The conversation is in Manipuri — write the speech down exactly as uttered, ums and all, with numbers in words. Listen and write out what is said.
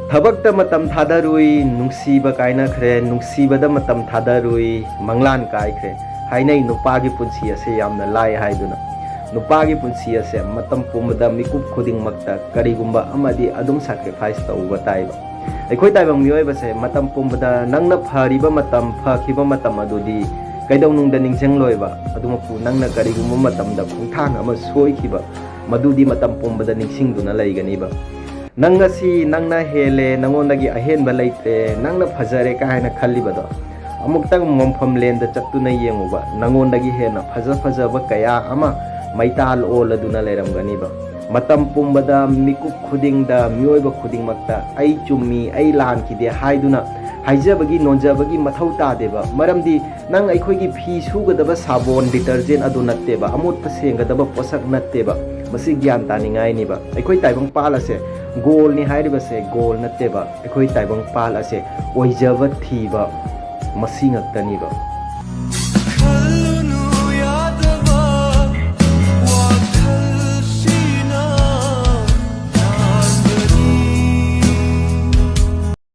ꯊꯕꯛꯇ ꯃꯇꯝ ꯊꯥꯗꯔꯨꯏ, ꯅꯨꯡꯁꯤꯕ ꯀꯥꯏꯅꯈ꯭ꯔꯦ, ꯅꯨꯡꯁꯤꯕꯗ ꯃꯇꯝ ꯊꯥꯗꯔꯨꯏ, ꯃꯪꯂꯥꯟ ꯀꯥꯏꯈ꯭ꯔꯦ꯫ ꯍꯥꯏꯅꯩ, ꯅꯨꯄꯥꯒꯤ ꯄꯨꯟꯁꯤ ꯑꯁꯦ ꯌꯥꯝꯅ ꯂꯥꯏ ꯍꯥꯏꯗꯨꯅ꯫ ꯅꯨꯄꯥꯒꯤ ꯄꯨꯟꯁꯤ ꯑꯁꯦ ꯃꯇꯝ ꯄꯨꯝꯕꯗ, ꯃꯤꯀꯨꯞ ꯈꯨꯗꯤꯡꯃꯛꯇ ꯀꯔꯤꯒꯨꯝꯕ ꯑꯃꯗꯤ ꯑꯗꯨꯝ sacrifice ꯇꯧꯕ ꯇꯥꯏꯕ꯫ ꯑꯩꯈꯣꯏ ꯇꯥꯏꯕꯪ ꯃꯤꯑꯣꯏꯕꯁꯦ ꯃꯇꯝ ꯄꯨꯝꯕꯗ ꯅꯪꯅ ꯐꯔꯤꯕ ꯃꯇꯝ, ꯐꯈꯤꯕ ꯃꯇꯝ ꯑꯗꯨꯗꯤ ꯀꯩꯗꯧꯅꯨꯡꯗ ꯅꯤꯡꯁꯤꯡꯂꯣꯏꯕ꯫ ꯑꯗꯨꯃꯛꯄꯨ ꯅꯪꯅ ꯀꯔꯤꯒꯨꯝꯕ ꯃꯇꯝꯗ ꯈꯣꯡꯊꯥꯡ ꯑꯃ ꯁꯣꯏꯈꯤꯕ, ꯃꯗꯨꯗꯤ ꯃꯇꯝ ꯄꯨꯝꯕꯗ ꯅꯤꯡꯁꯤꯡꯗꯨꯅ ꯂꯩꯒꯅꯤꯕ꯫ ꯅꯪ ꯉꯁꯤ ꯅꯪꯅ ꯍꯦꯜꯂꯦ, ꯅꯪꯉꯣꯟꯗꯒꯤ ꯑꯍꯦꯟꯕ ꯂꯩꯇ꯭ꯔꯦ, ꯅꯪꯅ ꯐꯖꯔꯦ ꯀꯥꯏꯅ ꯈꯜꯂꯤꯕꯗꯣ, ꯑꯃꯨꯛꯇꯪ ꯃꯣꯡꯐꯝꯂꯦꯟꯗ ꯆꯠꯇꯨꯅ ꯌꯦꯡꯉꯨꯕ, ꯅꯪꯉꯣꯟꯗꯒꯤ ꯍꯦꯟꯅ ꯐꯖ ꯐꯖꯕ ꯀꯌꯥ ꯑꯃ ꯃꯩꯇꯥꯜ ꯑꯣꯜꯂꯗꯨꯅ ꯂꯩꯔꯝꯒꯅꯤꯕ꯫ ꯃꯇꯝ ꯄꯨꯝꯕꯗ, ꯃꯤꯀꯨꯞ ꯈꯨꯗꯤꯡꯗ, ꯃꯤꯑꯣꯏꯕ ꯈꯨꯗꯤꯡꯃꯛꯇ "ꯑꯩ ꯆꯨꯝꯃꯤ, ꯑꯩ ꯂꯥꯟꯈꯤꯗꯦ" ꯍꯥꯏꯗꯨꯅ ꯍꯥꯏꯖꯕꯒꯤ, ꯅꯣꯟꯖꯕꯒꯤ ꯃꯊꯧ ꯇꯥꯗꯦꯕ꯫ ꯃꯔꯝꯗꯤ ꯅꯪ ꯑꯩꯈꯣꯏꯒꯤ ꯐꯤ ꯁꯨꯒꯗꯕ ꯁꯥꯕꯣꯟ, detergent ꯑꯗꯨ ꯅꯠꯇꯦꯕ, ꯑꯃꯣꯠꯄ ꯁꯦꯡꯒꯗꯕ ꯄꯣꯠꯁꯛ ꯅꯠꯇꯦꯕ꯫ ꯃꯁꯤ ꯒ꯭ꯌꯥꯟ ꯇꯥꯅꯤꯡꯉꯥꯏꯅꯤꯕ꯫ ꯑꯩꯈꯣꯏ ꯇꯥꯏꯕꯪ ꯄꯥꯜ ꯑꯁꯦ ꯒꯣꯜꯅꯤ ꯍꯥꯏꯔꯤꯕꯁꯦ ꯒꯣꯜ ꯅꯠꯇꯦꯕ꯫ ꯑꯩꯈꯣꯏ ꯇꯥꯏꯕꯪ ꯄꯥꯜ ꯑꯁꯦ ꯑꯣꯏꯖꯕ ꯊꯤꯕ, ꯃꯁꯤ ꯉꯛꯇꯅꯤꯕ꯫